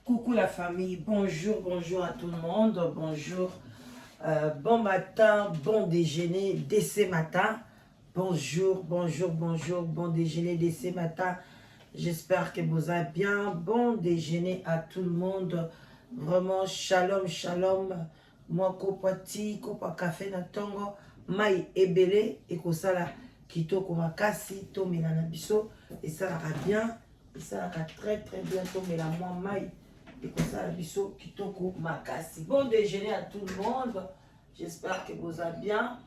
Coucou la famille, bonjour, bonjour à tout le monde, bonjour, bon matin, bon déjeuner dès ce matin. Bonjour, bonjour, bonjour, bon déjeuner dès ce matin. J'espère que vous allez bien. Bon déjeuner à tout le monde. Vraiment, shalom, shalom. Mwa kopo ya ti, kopo ya cafe na ntongo, mai ebele ekosala kitoko makasi. Tomela na biso esalaka bien, esalaka très très bien. Tomela mwa mai ekosala biso kitoko makasi. Bon déjeuner à tout le monde. J'espère que vous allez bien.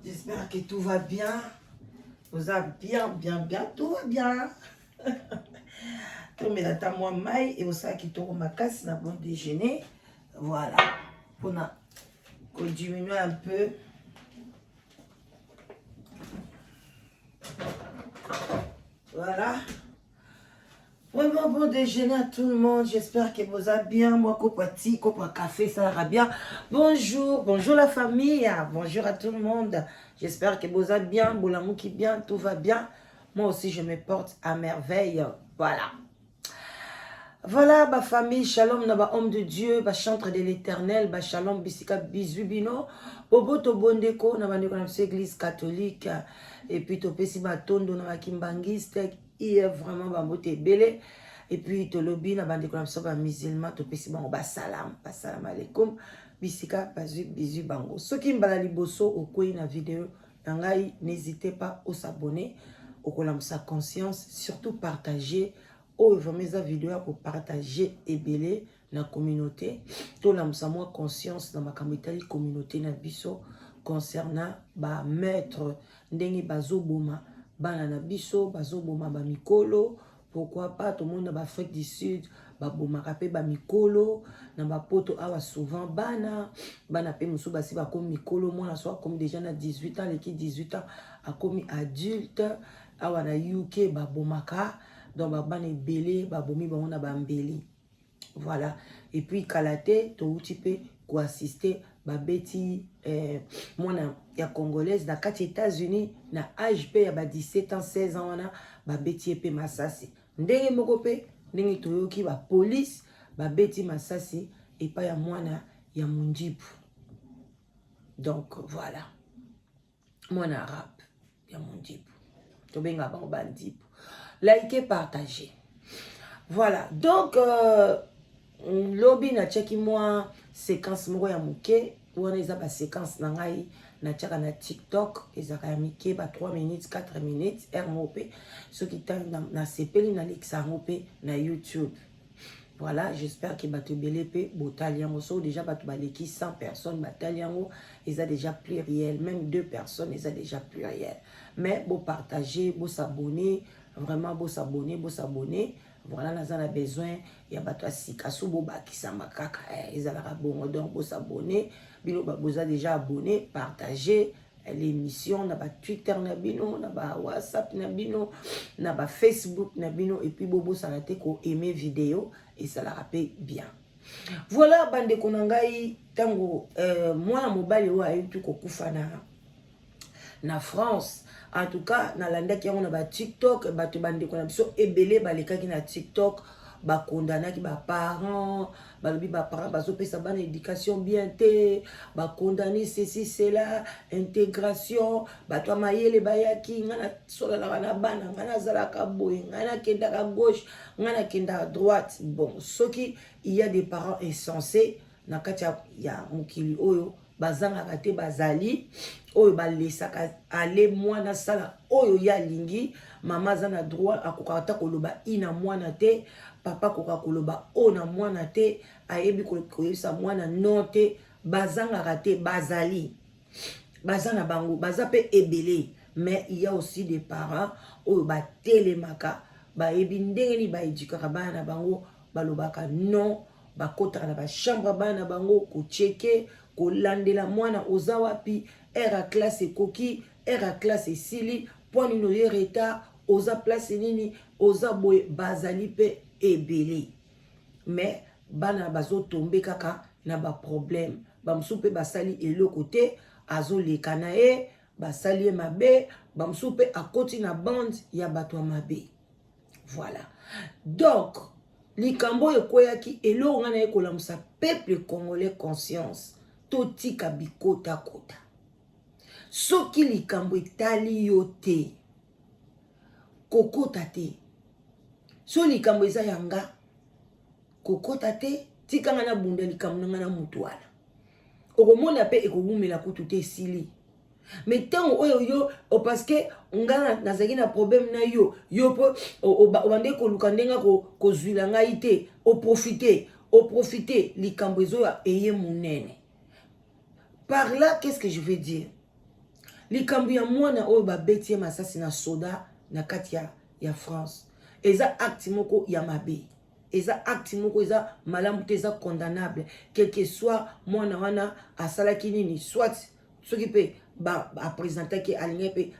J'espère que tout va bien. Vous allez bien, bien, bien. Tout va bien. Tomela ata mwa mai ekosala kitoko makasi na bon déjeuner. Voilà. Mpona kodiminuer un peu. Voilà. Vraiment bon déjeuner à tout le monde. J'espère que vous allez bien. Moi, kopo ti, kopo café, ça va bien. Bonjour, bonjour la famille. Bonjour à tout le monde. J'espère que vous allez bien. Bolamuki bien, tout va bien. Moi aussi, je me porte à merveille. Voilà. Voilà, ma famille, shalom na ba homme de Dieu, ba chantre de l'Éternel, ba shalom bisika bizu bino, boboto bondeko na bandeko na biso église catholique, et puis topesi matondo na bakimbangiste, iye vraiment bambote ebele, et puis tolobi na bandeko na biso ba musulman, topesi bango basalam, basalam alaikum, bisika bazwi bizwi bango. Soki mbala liboso okwei na video na ngai, n'hésitez pas au s'abonner, okolamusa conscience, surtout partager. Oyo vraiment eza video ya kopartage ebele na communauté, tolamusa mwa conscience na makambo etali communauté na biso concernant ba maître, ndenge bazoboma bana na biso, bazoboma bamikolo. Pourquoi pas tomoni na baAfrique du Sud babomaka mpe bamikolo, na bapoto awa souvent bana bana mpe mosusu basi bakomi mikolo. Mwana so akomi déjà na 18 ans, aleki 18 ans, akomi adulte. Awa na UK babomaka, donc babana ebele babomi bango na bambeli. Voilà. Et puis kala te touti mpe koassiste, babeti mwana ya congolaise na kati ya États-Unis na age mpe ya ba 17 ans, 16 ans wana, babeti ye mpe masasi. Ndenge moko mpe ndenge toyoki bapolice babeti masasi epai ya mwana ya mondibu. Donc voilà, mwana arabe ya mondibu, tobengaka bango bandibu. Like, partager. Voilà. Donc lobi natiaki mwa séquence moko ya moke wana, eza baséquence na ngai natiaka na TikTok, ezalaka ya mike, ba 3 minutes, 4 minutes. Heure moko mpe soki ntango nasepeli, nalekisa yango mpe na YouTube. Voilà, j'espère que bato ebele mpe botali yango. So déjà bato baleki 100 personnes batali yango, eza déjà pluriel. Même deux personnes, eza déjà pluriel. Mais bopartage, bosabonner, vraiment bosabonner, bosabonner. Voilà, naza na besoin ya bato ya sika, so bobakisama kaka, ezalaka bongo. Donc bosabonner, bino boza déjà abonné, partager l'émission na batwitter na bino, na bawhatsapp na bino, na bafacebook na bino. Et puis bobosana te koaime video, esalaka mpe bien. Voilà, bandeko na ngai, ntango mwana mobali oyo ayuti kokufa na France, en tout cas nalandaki yango na batiktok. Bato, bandeko na biso ebele balekaki na TikTok, bakondanaki baparent, balobi baparent bazopesa bana éducation bien te, bakondani ceci, cela, intégration. Bato ya mayele bayaki: ngai nasolalaka na bana, ngai nazalaka boye, ngai nakendaka gauche, ngai nakendaka droite. Bon, soki il y a des parents insensés na kati ya mokili oyo, bazangaka te. Bazali oyo balesaka ale mwana asala oyo ye alingi. Mama aza na droit, akokaka ata koloba i na mwana te, papa akoka koloba o na mwana te, ayebi koyebisa mwana non te. Bazangaka te, bazali, baza na bango, baza mpe ebele. Mais il y a aussi des parents oyo batelemaka, bayebi ndenge nini baéduquaka bana na bango, balobaka non, bakotaka na bachambre bana na bango, kochecker, kolandela mwana: oza wapi? Heure ya classe ekoki, heure ya classe esili, mpo nini oye retard? Oza place nini? Oza boye. Bazali mpe ebele, mais bana bazotombe kaka na baproblème. Bamosusu mpe basali eloko te, azoleka na ye, basali ye mabe. Bamosusu mpe akoti na bande ya bato ya mabe. Voilà. Donc Likambo oyo ekweyaki eloko ngai naye kolamusa peuple congolais conscience, totika bikotakota. Soki likambo etali yo te, kokota te. Soki likambo eza ya nga, kokota te, tika nga nabunda likambo na nga na mutu wana. Okomona pe ekowumela kutu te, esili. Mais ntango oyo yo oh, parce que nga nazalaki na problème na yo, yo mpo obandaki koluka ndenge kozwila ngai te, oprofite, oprofite, likambo ezoya eye monene. Par là, qu'est-ce que je veux dire? Likambo ya mwana oyo babeti ye masasi na soda na kati ya France, eza acte moko ya mabe, eza acte moko eza malamu te, eza condamnable. Quel que soit mwana wana asalaki nini, soit soki mpe apresentaki alingaki mpe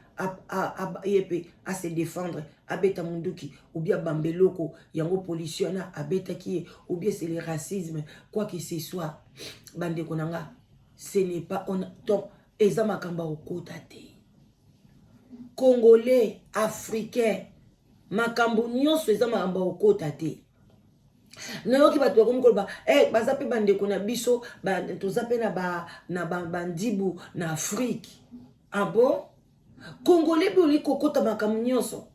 ye mpe ase défendre, abeta munduki ou bien abamba eloko yango policier wana abetaki ye, ou bien c'est le racisme, quoi que ce soit, bandeko na nga, ce n'est pas on donc eza makambo ya kokota te. Congolais, africain, makambo nyonso eza makambo ya kokota te. Nayoki bato bakomi koloba, baza mpe bandeko na biso, toza mpe na bandibu na Afrique. Ah bon? Congolais mpe olingi kokota makambo nyonso.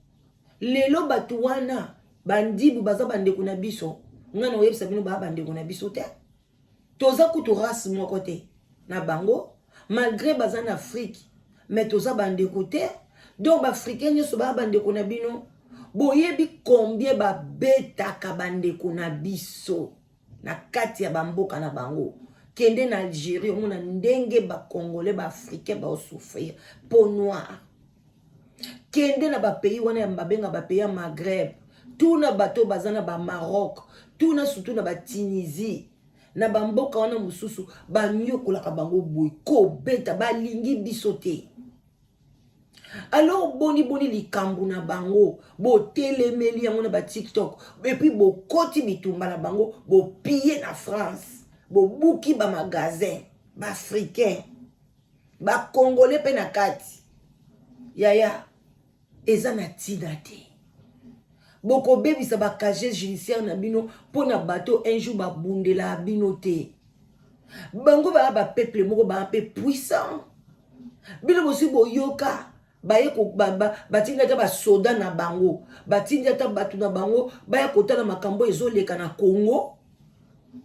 Lelo bato wana bandibu baza bandeko na biso, ngai na oyebisa bino baa bandeko na biso te. Toza kutu race moko te na bango, malgré baza na Afrique, mais toza bandeko te. Donc baafricain nyonso baa bandeko na bino. Boyebi combien babetaka bandeko na biso na kati ya bamboka na bango. Kende na Algérie, omona ndenge bacongolais, baafricain baosouffrir, peau noire. Kende na bapays wana ya babenga bapays ya Maghreb, tuna bato baza na bamaroc, tuna surtout na batunisie, na bamboka wana mosusu banyokolaka bango boye, kobeta, balingi biso te. Alors boni boni likambo na bango botelemeli yango na ba TikTok, et puis bokoti bitumba na bango, bopille na France, bobuki ba magasin, ba africain, ba congolais pe na kati. Yaya, eza na tina te. Bokobebisa ba casier judiciaire na bino mpo na bato un jour babundela bino te. Bango baya ba peuple moko baya mpe puissant. Bino bosi boyoka baye batindi ata basoda na bango, batindi ata bato na bango baya kotala makambo ezoleka na Congo.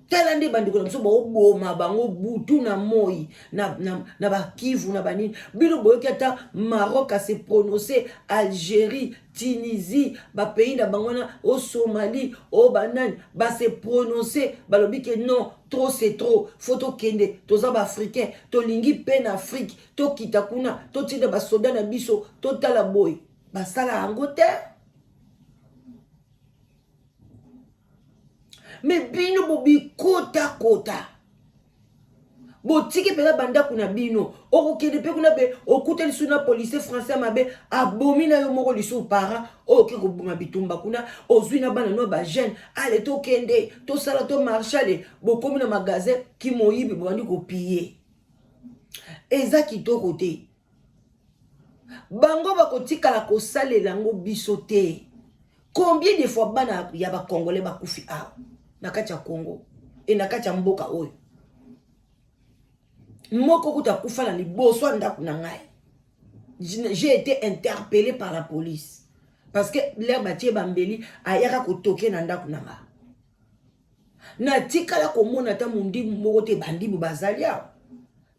Tala nde bandeko na biso baoboma bango butu na moi na bakivu na banini. Bino boyoki ata Maroc ase prononce, Algérie, Tunisie, bapays na bango wana, o Somalie, o banani base prononce, balobi ke non, trop c'est trop, faut tokende, toza baafricain, tolingi mpe na Afrique, tokita kuna, totinda basoda na biso, totala boye. Basala yango te. Me bino bobikotakota, botiki mpenza bandako na bino, okokende mpe kuna mpe okuta lisusu na policier français mabe abomi na yo moko lisusu para oyo oke koboma bitumba kuna, ozwi na bana no bajeune, ale tokende tosala to marche, ale bokomi na magasin kimoyibi, bobandi kopille. Eza kitoko te. Bango bakotikala kosalela yango biso te. Combien de fois bana ya bacongolais bakufi awa na kati ya Congo e na kati ya mboka oyo? Moko kuta akufa na liboso ya ndako na ngai. J'ai été interpellé par la police parce que l'air batie bambeli ayaka kotoke na ndako na nga. Natikala komona ata mondibu moko te. Bandibu bazali awa,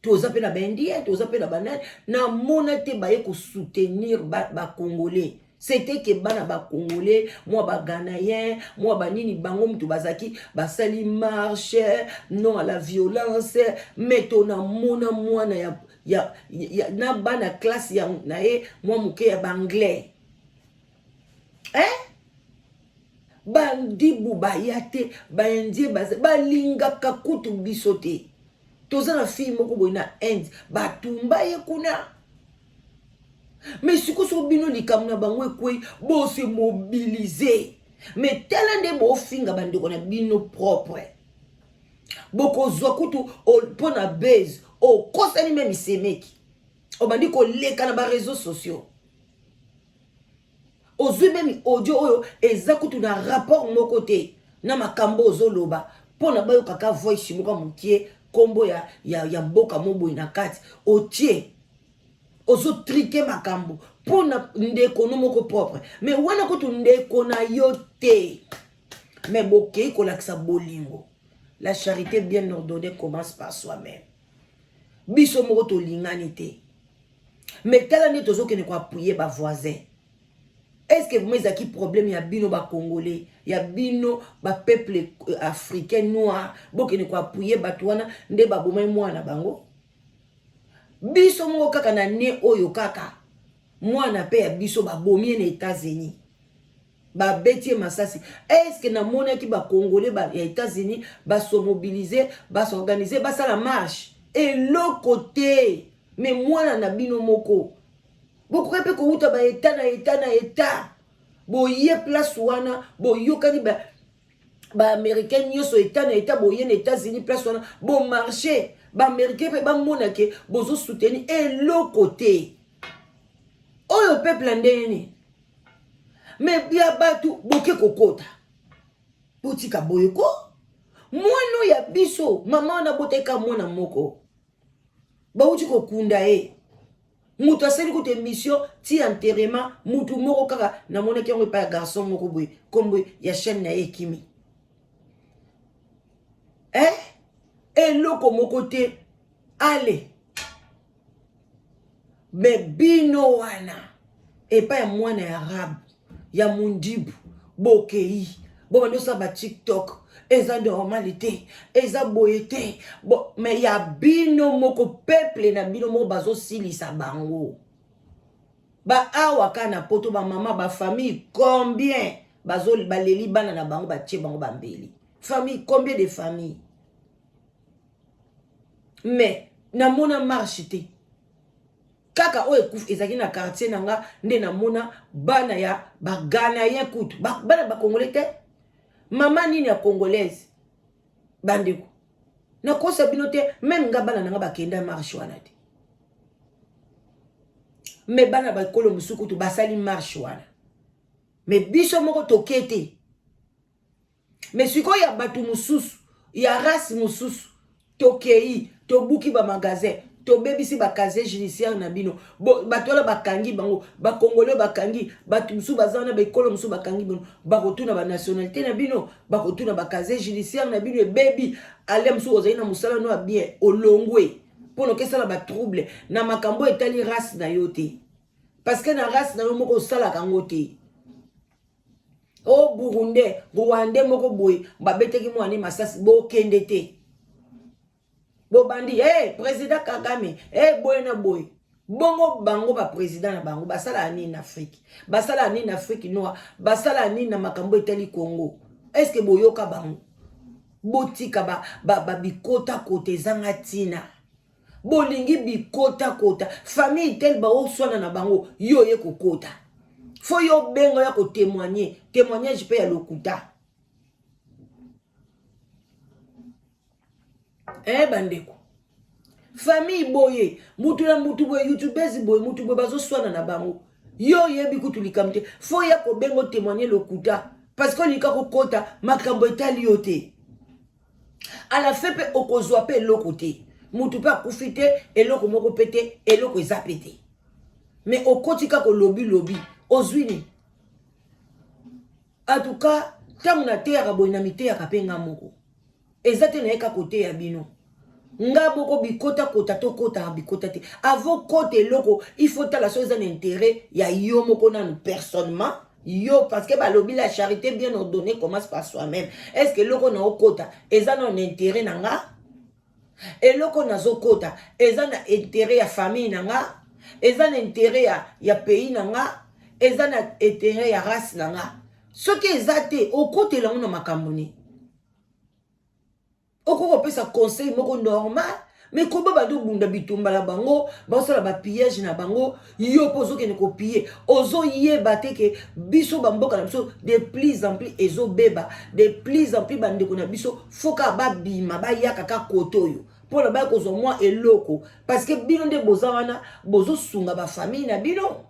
toza mpe na baindien, toza mpe na banani, namona te baye kosoutenir bacongolais. C'était ke bana bacongolais, mwa baghanéen, mwa banini, bango mutu bazalaki basali marche non à la violence. Mais tonamona mwana ya na bana classe ya na ye mwa moke ya baanglais, eh? Bandibu baya te, baindien balingaka kutu biso te. Toza na fille moko boye na Inde, batumba ye kuna. Mais sikoyo soki bino likambo na bango ekwei, bose mobilize. Mais tala nde bofinga bandeko na bino propre, bokozwa kutu mpo na base okosani meme semeki, obandi koleka na bareseau sociaux, ozwi meme audio oyo eza kutu na rapport moko te. Na makambo ozoloba mpo na bayokaka voice moko mokie, nkombo ya mboka moboye na kati otie, ozotriquer makambo mpo na ndeko no moko propre. Mais wana kutu ndeko na yo te, mais bokei kolakisa bolingo. La charité bien ordonnée commence par soi-même. Biso moko tolingani te, mais tala nde tozokende koappuyer bavoisin. Est ce que vraiment ezalaki problème ya bino bacongolais, ya bino bapeuple africain noir, bokende koappuyer bato wana nde babomai mwana bango? Biso moko kaka na ne oyo kaka mwana mpe ya biso babomi ye na États-Unis, babeti ye masasi. Est ce que namonaki bacongolais ya États-Unis base mobiliser, bas'organiser, basala marche? Eloko te. Mais mwana na bino moko, bokoki mpe kowuta baétat na état na état, boye place wana, boyokani baaméricain nyonso, état na état, boye na États-Unis, place wana bomarcher, baaméricain mpe bamona ke bozosoutenir. Eloko te. Oyo peuple ya ndenge nini? Mais ya bato boke kokota, botika boye ko. Mwana oyo ya biso, mama wana boteka mwana moko, bauti kokunda ye, moto asali kutu émission ti enterrement, mutu moko kaka namonaki yango epai ya garçon moko boye, nkombo ya chaîne na ye ekimi. Eh? Eloko moko te. Ale me bino wana epai ya mwana ya arabe ya mundibu, bokei bobandi osala baTikTok, eza normal te, eza boye te. Bo, mais ya bino moko, peuple na bino moko, bazosilisa bango baawa kaka na Poto. Bamama, bafamille combien baleli bana na bango, batie bango bambeli? Famille, combien de famille? Mais namona marche te. Kaka oyo ezalaki na quartier na nga nde namona bana ya baganayen kutu, bana bacongolais te. Mama nini ya congolaise? Bandeko, nakosa bino te, même nga, bana na nga bakenda marche wana te. Mais bana bakolo mosusu kutu basali marche wana, mais biso moko toke te. Mais sikoyo ya bato mosusu, ya race mosusu, tokei, tobuki bamagasin, tobebisi bacasier judiciaire na bino. Bato wana bakangi bango, bakongole bakangi, bato mosusu baza wana, baekolo mosusu bakangi bino, bakotuna banationalité na bino, bakotuna bacasier judiciaire na bino ebebi. Ale mosusu ozali na mosala no ya bien, olongwe mpona okesala batrouble na makambo etali race na yo te, parce que na race na yo moko osalaka yango te. O Burundais, Rwandais moko boye babetaki mwana masasi, bokende te, bobandi: "Hey, président Kagame, hey, boye na boye." Bongo bango baprésident na bango basalaka nini na Afrique? Basalaka nini na Afrique noire? Basalaka nini na makambo etali Congo? Est ce que boyoka bango? Botika babikotakota ezanga ntina. Bolingi bikotakota, famille tel baoswana na bango, yo oye kokota, faut yo benga ya kotémoigner, témoignage mpe ya lokuta. Eh, bandeko, famille boye, mutu na mutu boye, youtubese boye, mutu boye, bazoswana na bango, yo oyebi kutu likambo te, faut ya kobenga otémoigner lokuta, parce que olinga kokota makambo etali yo te. À la fin mpe okozwa mpe eloko te, mutu mpe akufi te, eloko moko mpe te, eloko eza mpe te. Mais okoti kaka, olobi lobi, ozwi nini? En tout cas, ntango nateyaka boye, na miteyaka mpe nga moko, eza te nayeka koteya bino. Nga moko bikotakota, tokotaka bikota te. Avant kota eloko, il faut tala so eza na intérêt ya yo moko nanu personnellement yo, parce que balobi la charité bien ordonnée commence par soi-même. Est ce que eloko na okota eza na intérêt na nga? Eloko nazokota eza na intérêt ya famille na nga? Eza na intérêt ya pays na nga? Eza na intérêt ya race na nga? Soki eza te, okotela yango na makambo nini? Okoki kopesa conseil moko normal, mais koba bandi obunda bitumba na bango, bazosala bapillage na bango, yo mpo ozokende kopiller, ozoyeba te ke biso bamboka na biso de plus en plus ezobeba, de plus en plus bandeko na biso foka babima, bayaka ka kote oyo mpona baya kozwa mwa eloko, parce que bino nde boza wana, bozosunga bafamille na bino.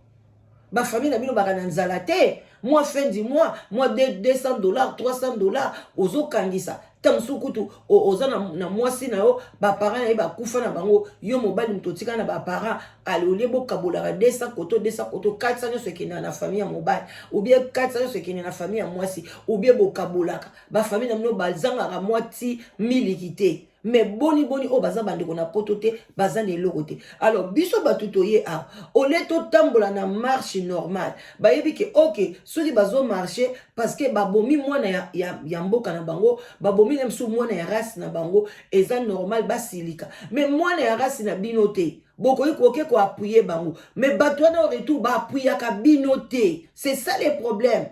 Bafamille na bino baka na nzala te. Mwa fin du mois, mwa 200 $, 300 $, ozokangisa. Ntango mosusu kutu oza na mwasi na yo, baparent na ye bakufa na bango, yo mobali moto otika na baparent. Ale, olie bokabolaka 200 koto, 200 koto, 400 nyonso ekendaka na famille ya mobali, ou bien 400 nyonso ekende na famille ya mwasi, ou bien bokabolaka. Bafamille na bino bazangaka mwa ti miliki te. Mais boni boni oyo baza bandeko na Poto te, baza na eloko te. Alors biso bato toye awa, olie totambola na marche normale, bayebi ke ok, soki bazomarche parce que babomi mwana ya mboka na bango, babomi na mosusu mwana ya race na bango, eza normal basilika. Mais mwana ya race na bino te, bokoki koke koappuyer bango. Mais bato wana, au retour, baappuyaka bino te. C'est ça le problème.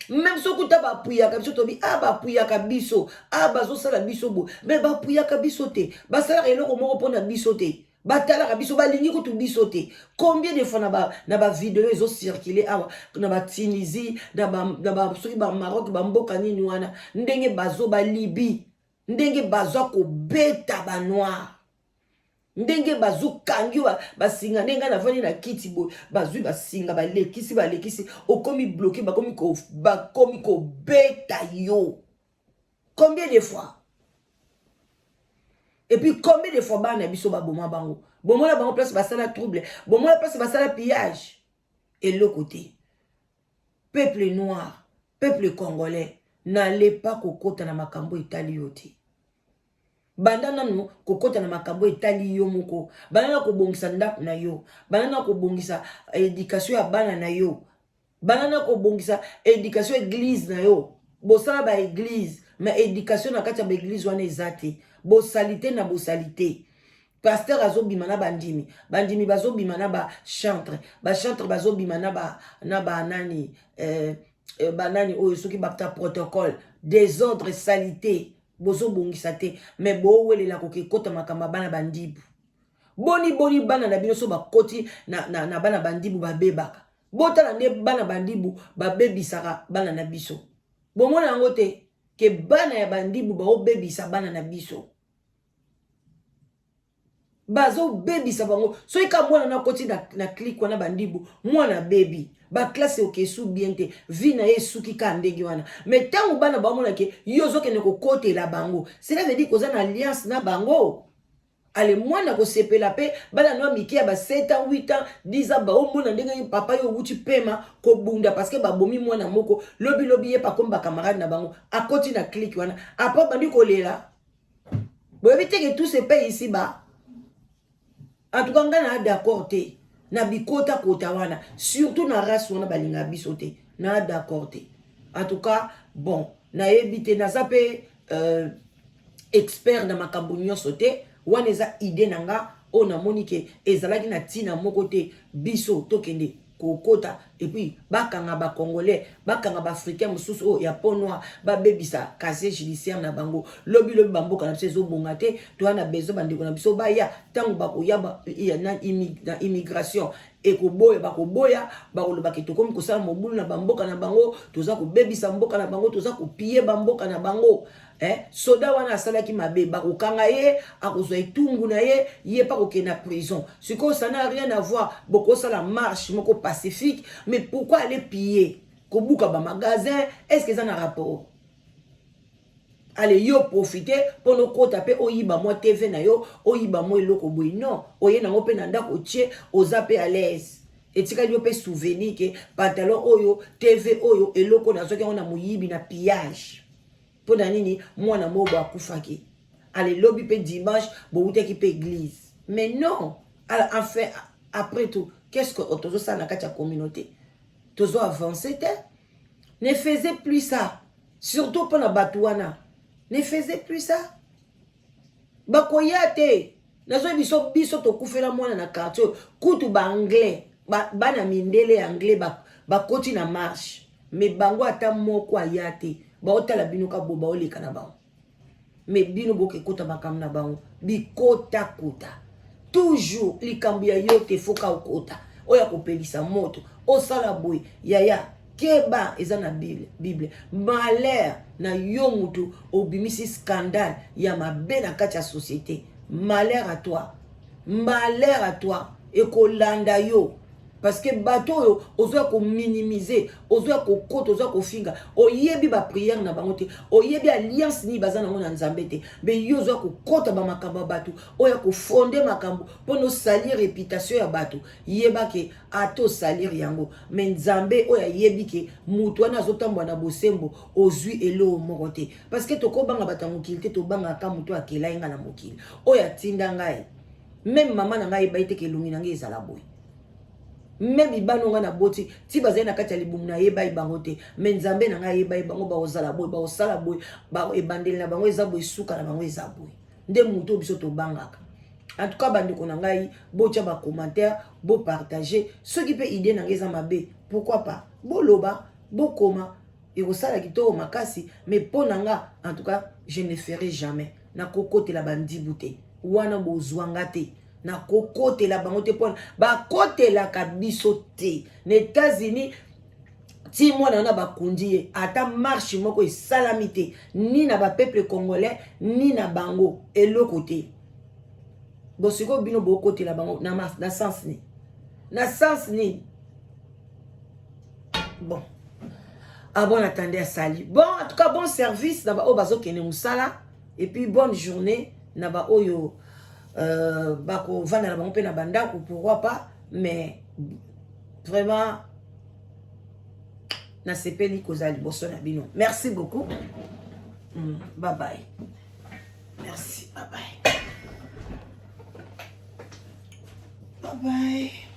Même soki uta bapuyaka biso, tobi a bapuyaka biso, a bazosala biso boye, mais bapuyaka biso te, basalaka eloko moko mpona biso te, batalaka biso, balingi kutu biso te. Combien de fois na bavideo ezocircule awa na baTunisie, na soki baMaroc, bamboka nini wana, ndenge bazo balibi, ndenge bazwa kobeta banoir, ndenge bazokangi basinga, ndenge ngai navandi na kiti boye, bazwi basinga, balekisi, balekisi, okomi bloqué, bakomi kobeta yo. Combien de fois? Et puis combien de fois bana biso baboma bango? Bomona bango place basala trouble? Bomona place basala pillage? Eloko te. Peuple noir, peuple congolais, nalepa kokota na makambo etali yo te. Banda nanu kokɔta na makambo etali yo moko. Banda na kobongisa ndako na yo, banda na kobongisa éducation ya bana na yo, banda na kobongisa éducation église na yo. Bosala baéglise, mais éducation na kati ya baéglise wana eza te. Bosali te na bosali te. Pasteur azobima na bandimi, bandimi bazobima na bachantre, bachantre bazobima na banani, banani oyo soki bata protocole. Désordre, salité, bozobongisa te. Mais bowelela koke ekota makambo ya bana bandibu. Boni boni bana na bino so bakoti na bana bandibu, babebaka. Botala nde bana bandibu babebisaka bana na biso. Bomona yango te ke bana ya bandibu baobebisa bana na biso, bazobebisa bango. Soki ka mwana nakoti na clique wana bandibu, mwana bebi baclasse oke esu bien te, vie na ye esuki ka ndenge wana. Mais ntango bana baomona ke yo ozokende kokotela bango, cela veut dire koza na alliance na bango. Ale, mwana kosepela mpe bana no mike ya ba 7 ans, 8 ans, 10 ans, baomona ndenge papa yo owuti pema kobunda parce que babomi mwana moko. Lobilobi ye pakomi bacamarade na bango, akoti na clique wana, après bandi kolela. Boyebi te ke tout se paye ici bas. En tout cas, ngai na d'accord te na bikotakota wana, surtout na race wana balingaka biso te. Na d'accord te. En tout cas, bon, nayebi te, naza mpe expert na makambo nyonso te. Wana eza idée na nga oyo namoni ke ezalaki na ntina moko te biso tokende kokota et puis bakanga bacongolais, bakanga baafricain mosusu oyo ya peau noire, babebisa casier judiciaire na bango. Lobilobi bamboka na biso ezobonga te. Toya na besoin bandeko na biso baya. Ntango bakoya na immigration, ekoboya, bakoboya, bakolobaki tokomi kosala mobulu na bamboka na bango, toza kobebisa mboka na bango, toza kopiller bamboka na bango. Soda wana asalaki mabe, bakokanga ye, akozwa etumbu na ye, ye mpa kokende na prison. Sikoyo ça n'a rien à voir. Bokosala marche moko pacifique, mais pourquoi aller piller, kobuka bamagasin? Est ce que eza na rapport? Ale, yo profite mpona okota mpe oyiba mwa TV na yo, oyiba mwa eloko boye. Non, oye nango mpe na ndako, otie, oza mpe à l'aise, etikali yo mpe souvenir ke pantalon oyo, TV oyo, eloko nazwaki yango na moyibi, na pillage. Mpo na nini? Mwana moko bo akufaki. Ale, lobi mpe dimanche bowutaki mpe église. Mais non, enfin, après tout, qu'est ce que tozosala na kati ya communauté? Tozo avance te. Ne faisait plus ça, surtout mpona bato wana. Ne faisait plus ça, bakoya te. Nazoyi biso, biso tokufela mwana na quartier oyo. Kutu baanglais, bana mindele anglais bakoti na marche, mais bango ata moko aya te. Baotala bino ka bo baoleka na bango, mais bino bokekota makambo na bango, bikotakota toujours. Likambo ya yo te, foka okota oyo akopelisa moto, osala boye. Yaya, keba, eza na Bible. Malheur na yo mutu obimisi scandale ya mabe na kati ya société. Malheur à toi, malheur à toi, ekolanda yo. Parce que bato oyo ozoya kominimize, ozoya kokota, ozoya kofinga, oyebi baprière na bango te, oyebi alliance nini baza nango na Nzambe te, me yo ozoya kokota bamakambo ya bato, oya kofonde makambo mpo na osalir reputation ya bato. Yeba ke ata osalir yango, me Nzambe oyo ayebi ke moto wana azotambola na bosembo, ozwi eloko moko te. Parce que tokobanga bato ya mokili te, tobangaka moto akelai ngai na mokili, oyo atinda ngai. Meme mama na ngai ayebaki te ke elongi na ngai ezala boye. Meme bana ngai naboti ti bazali na kati ya libumu, nayebai bango te, me Nzambe na ngai ayebai bango. Bakozala boye, bakosala boye, ebandeli na bango eza boye, suka na bango eza boye. Nde moto oyo biso tobangaka. En tout cas, bandeko na ngai, botya bacommentaire, bopartage. Soki mpe idée na ngai eza mabe, pourquoi pas boloba, bokoma, ekosala kitoko makasi. Mais mpo na nga, en tout cas, je ne ferai jamais. Nakokotela bandibu te, wana bozwanga te. Nakokotela bango te, mpona bakotelaka biso te. Na États-Unis, ti mwana wana bakundi ye, ata marche moko esalami te, ni na bapeuple congolais, ni na bango, eloko te. Bo sikoyo bino bokotela bango na sens nini? Na sens nini? Bon, ah bon, attendez, asali. Bon, en tout cas, bon service na baoyo bazokende mosala, et puis bonne journée na baoyo bakovanda na bango mpe na bandako, pourquoi pas. Mais vraiment, nasepeli kozala liboso na bino. Merci beaucoup. Bye bye, merci, bye bye, bye bye.